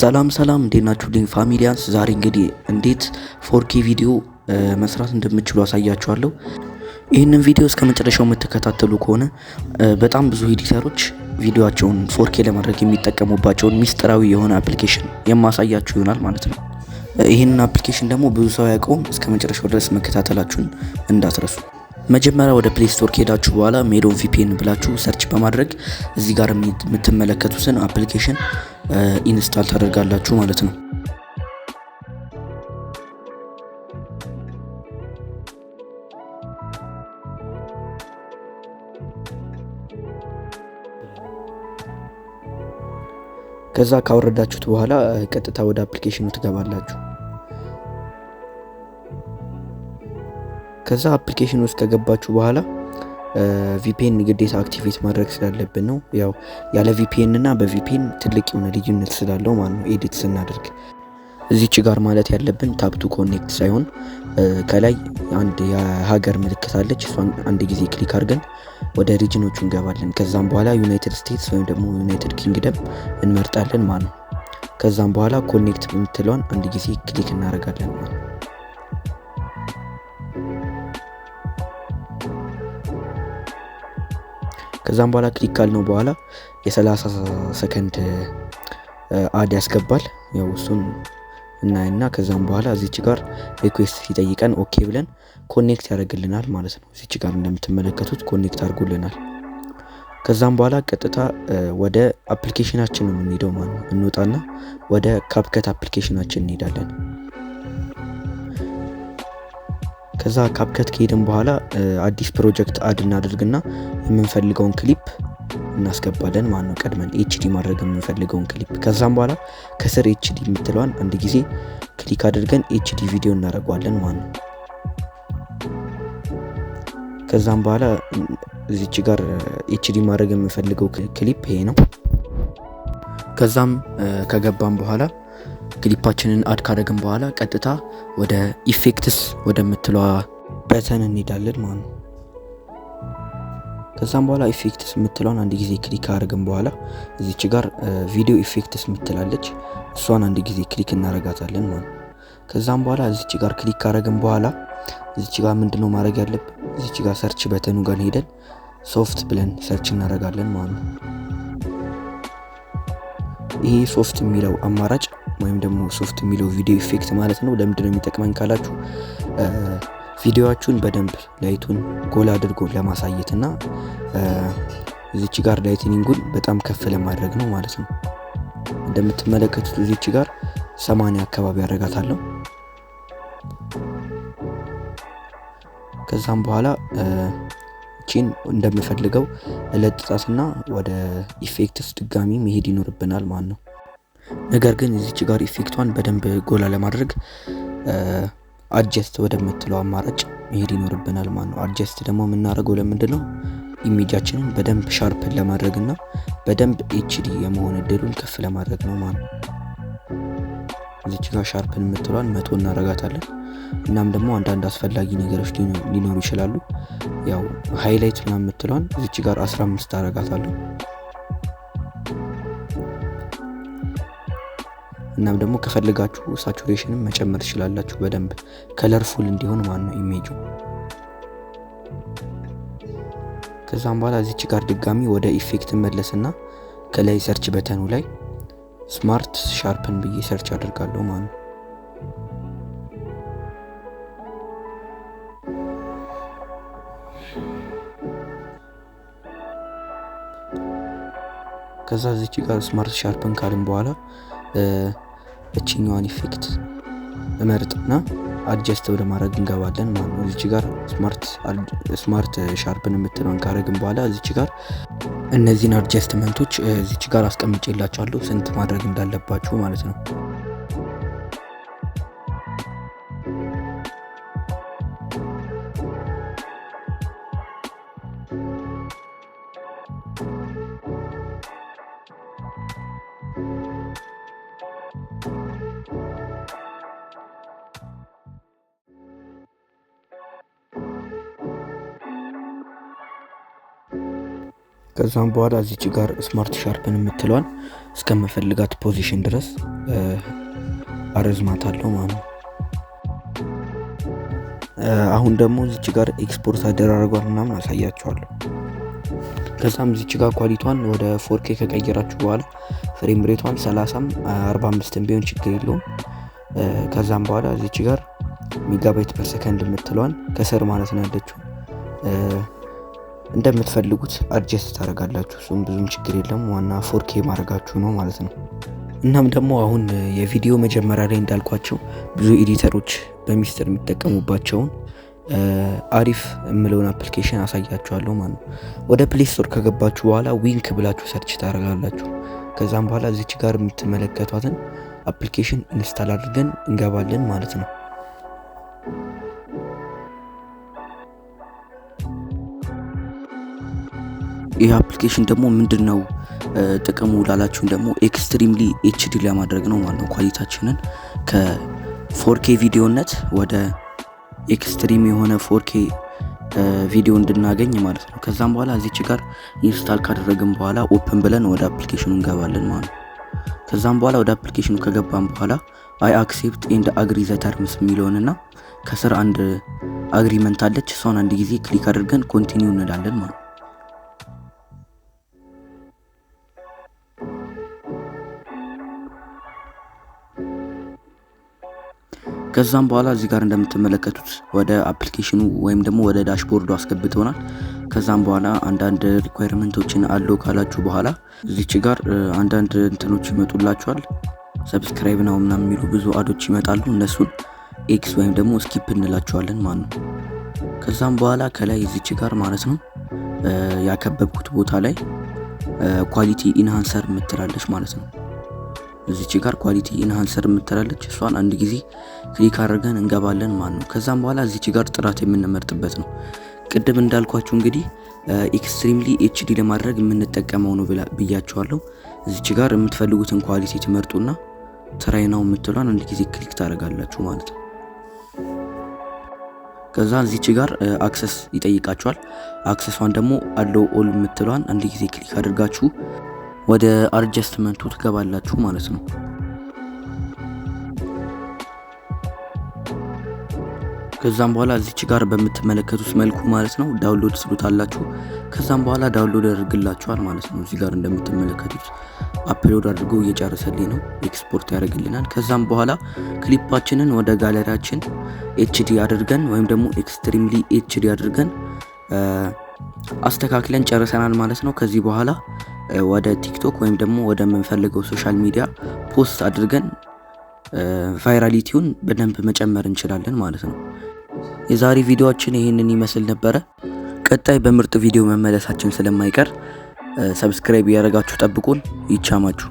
ሰላም ሰላም እንዴት ናችሁ? ሊንክ ፋሚሊያንስ ዛሬ እንግዲህ እንዴት 4K ቪዲዮ መስራት እንደምትችሉ አሳያችኋለሁ። ይህንን ቪዲዮ እስከ መጨረሻው የምትከታተሉ ከሆነ በጣም ብዙ editor ኦች ቪዲዮአቸውን 4K ለማድረግ የሚጠቀሙባቸውን ሚስጥራዊ የሆነ application የማሳያችሁ ይሆናል ማለት ነው። ይህንን application ደግሞ ብዙ ሰው አያውቀውም። እስከ መጨረሻው ድረስ መከታተላችሁን እንዳትረሱ። መጀመሪያ ወደ Play Store ከሄዳችሁ በኋላ Melon VPN ብላችሁ search በማድረግ እዚህ ጋር የምትመለከቱትን application install ታደርጋላችሁ ማለት ነው። ከዛ ካወረዳችሁት በኋላ ቀጥታ ወደ application ኑ ትገባላችሁ። ከዛ application ውስጥ ከገባችሁ በኋላ VPN ግዴታ activate ማድረግ ስላለብን ነው። ያው ያለ VPN እና በ VPN ትልቅ የሆነ ልዩነት ስላለው ማለት ነው። Edit ስናደርግ እዚች ጋር ማለት ያለብን tap to connect ሳይሆን ከላይ አንድ የሀገር ምልክት አለች። እሷን አንድ ጊዜ click አድርገን ወደ region ኦቹ እንገባለን። ከዛም በኋላ United States ወይም ደግሞ United Kingdom እንመርጣለን ማለት ነው። ከዛም በኋላ connect የምትለዋን አንድ ጊዜ click እናደርጋለን ማለት ነው። ከዛም በኋላ click ካልነው በኋላ የ30 ሰከንድ ad ያስገባል። ያው እሱን እናይና ከዛም በኋላ እዚች ጋር request ሲጠይቀን okay ብለን connect ያደርግልናል ማለት ነው። እዚች ጋር እንደምትመለከቱት connect አድርጎልናል። ከዛም በኋላ ቀጥታ ወደ application ኣችን ነው የምንሄደው ማለት ነው። እንወጣና ወደ CapCut application ኣችን እንሄዳለን። ከዛ CapCut ከሄድን በኋላ አዲስ ፕሮጀክት add እናደርግና የምንፈልገውን ክሊፕ እናስገባለን ማለት ነው። ቀድመን HD ማድረግ የምንፈልገውን ክሊፕ። ከዛም በኋላ ከስር HD የምትለዋን አንድ ጊዜ click አድርገን HD ቪዲዮ እናደርገዋለን ማለት ነው። ከዛም በኋላ እዚች ጋር HD ማድረግ የምንፈልገው ክሊፕ ይሄ ነው። ከዛም ከገባን በኋላ clip ኣችንን add ካደረግን በኋላ ቀጥታ ወደ effects ወደምትለዋ button እንሄዳለን ማለት ነው። ከዛም በኋላ effects የምትለዋን አንድ ጊዜ click ካደረግን በኋላ እዚች ጋር video effects የምትላለች እሷን አንድ ጊዜ click እናረጋታለን ማለት ነው። ከዛም በኋላ እዚች ጋር click ካደረግን በኋላ እዚች ጋር ምንድነው ማድረግ ያለብን? እዚች ጋር search button ኑ ጋር ሄደን soft ብለን search እናረጋለን ማለት ነው። ይሄ soft የሚለው አማራጭ ወይም ደግሞ soft የሚለው video effect ማለት ነው። ለምንድነው የሚጠቅመን ካላችሁ ቪዲዮአችሁን በደንብ light ኡን ጎላ አድርጎ ለማሳየት እና እዚች ጋር lightning ኡን በጣም ከፍ ለማድረግ ነው ማለት ነው። እንደምትመለከቱት እዚች ጋር 80 አካባቢ አደርጋታለሁ። ከዛም በኋላ እቺን እንደምፈልገው እለጥጣትና ወደ effects ድጋሚ መሄድ ይኖርብናል ማለት ነው። ነገር ግን እዚች ጋር effect ኧን በደንብ ጎላ ለማድረግ adjust ወደምትለው አማራጭ መሄድ ይኖርብናል ማለት ነው። Adjust ደግሞ የምናደርገው ለምንድነው? Image ኣችንን በደንብ sharp ለማድረግና በደንብ HD የመሆን እድሉን ከፍ ለማድረግ ነው ማለት ነው። እዚች ጋር sharpen የምትለዋን 100 እናደርጋታለን። እናም ደግሞ አንዳንድ አስፈላጊ ነገሮች ሊኖሩ ይችላሉ። ያው highlight ምናምን የምትለዋን እዚች ጋር 15 አደርጋታለሁ። እናም ደግሞ ከፈለጋችሁ saturation ም መጨመር ትችላላችሁ በደንብ colorful እንዲሆን ማለት ነው ኢሜጁ። ከዛም በኋላ እዚች ጋር ድጋሚ ወደ effect መለስና ከላይ search button ኑ ላይ smart sharpen ብዬ search አደርጋለሁ ማለት ነው። ከዛ እዚች ጋር smart sharpen ካልን በኋላ እቺኛዋን effect እመርጥና adjust ወደ ማድረግ እንገባለን ማለት ነው። እዚች ጋር smart sharpen የምትለውን ካረግን በኋላ እዚች ጋር እነዚህን adjustment ኦች እዚች ጋር አስቀምጬላችኋለሁ ስንት ማድረግ እንዳለባችሁ ማለት ነው። ከዛም በኋላ እዚች ጋር smart sharpen የምትለዋን እስከምፈልጋት position ድረስ አረዝማታለሁ ማለት ነው። አሁን ደግሞ እዚች ጋር ኤክስፖርት አደራረጓን ምናምን አሳያችኋለሁ። ከዛም እዚች ጋር quality ዋን ወደ 4K ከቀየራችሁ በኋላ frame rate ቷን 30ም 45ም ቢሆን ችግር የለውም። ከዛም በኋላ እዚች ጋር megabyte per second የምትለዋን ከስር ማለት ነው ያለችው እንደምትፈልጉት adjust ታደርጋላችሁ። እሱም ብዙም ችግር የለም፣ ዋና 4K ማድረጋችሁ ነው ማለት ነው። እናም ደግሞ አሁን የቪዲዮ መጀመሪያ ላይ እንዳልኳቸው ብዙ editor ኦች በሚስጥር የሚጠቀሙባቸውን አሪፍ የምለውን application አሳያችኋለሁ ማለት ነው። ወደ Play Store ከገባችሁ በኋላ Wink ብላችሁ search ታደርጋላችሁ። ከዛም በኋላ እዚች ጋር የምትመለከቷትን application install አድርገን እንገባለን ማለት ነው። ይህ application ደግሞ ምንድነው ጥቅሙ ላላችሁን ደግሞ extremely HD ለማድረግ ነው ማለት ነው። Quality ያችንን ከ 4K ቪዲዮነት ወደ extreme የሆነ 4K ቪዲዮ እንድናገኝ ማለት ነው። ከዛም በኋላ እዚች ጋር install ካደረግን በኋላ open ብለን ወደ application ኑ እንገባለን ማለት ነው። ከዛም በኋላ ወደ application ኑ ከገባን በኋላ I accept and agree the terms የሚለውንና ከስር አንድ agreement አለች፣ እሷን አንድ ጊዜ click አድርገን continue እንላለን ማለት ነው። ከዛም በኋላ እዚህ ጋር እንደምትመለከቱት ወደ application ኑ ወይም ደግሞ ወደ dashboard ኡ አስገብቶናል። ከዛም በኋላ አንዳንድ requirement ኦችን allow ካላችሁ በኋላ እዚች ጋር አንዳንድ እንትኖች ይመጡላችኋል። Subscribe now ምናምን የሚሉ ብዙ ad ኦች ይመጣሉ። እነሱን X ወይም ደግሞ skip እንላቸዋለን ማለት ነው። ከዛም በኋላ ከላይ እዚች ጋር ማለት ነው ያከበብኩት ቦታ ላይ quality enhancer የምትላለች ማለት ነው። እዚች ጋር quality enhancer የምትላለች፣ እሷን አንድ ጊዜ click አድርገን እንገባለን ማለት ነው። ከዛም በኋላ እዚች ጋር ጥራት የምንመርጥበት ነው። ቅድም እንዳልኳችሁ እንግዲህ extremely HD ለማድረግ የምንጠቀመው ነው ብያችኋለሁ። እዚች ጋር የምትፈልጉትን quality ትመርጡና try now የምትሏን አንድ ጊዜ click ታደርጋላችሁ ማለት ነው። ከዛ እዚች ጋር access ይጠይቃችኋል። Access ሷን ደግሞ allow all የምትሏን አንድ ጊዜ click አድርጋችሁ ወደ adjustment ኡ ትገባላችሁ ማለት ነው። ከዛም በኋላ እዚች ጋር በምትመለከቱት መልኩ ማለት ነው download ትሉታላችሁ። ከዛም በኋላ download ያደርግላችኋል ማለት ነው። እዚህ ጋር እንደምትመለከቱት upload አድርጎ እየጨረሰልኝ ነው፣ ኤክስፖርት ያደርግልናል። ከዛም በኋላ ክሊፓችንን ወደ gallery ያችን HD አድርገን ወይም ደግሞ extremely HD አድርገን አስተካክለን ጨርሰናል ማለት ነው። ከዚህ በኋላ ወደ ቲክቶክ ወይም ደግሞ ወደምንፈልገው social media post አድርገን virality ውን በደንብ መጨመር እንችላለን ማለት ነው። የዛሬ ቪዲዮአችን ይህንን ይመስል ነበረ። ቀጣይ በምርጥ ቪዲዮ መመለሳችን ስለማይቀር subscribe እያደረጋችሁ ጠብቁን። ይቻማችሁ።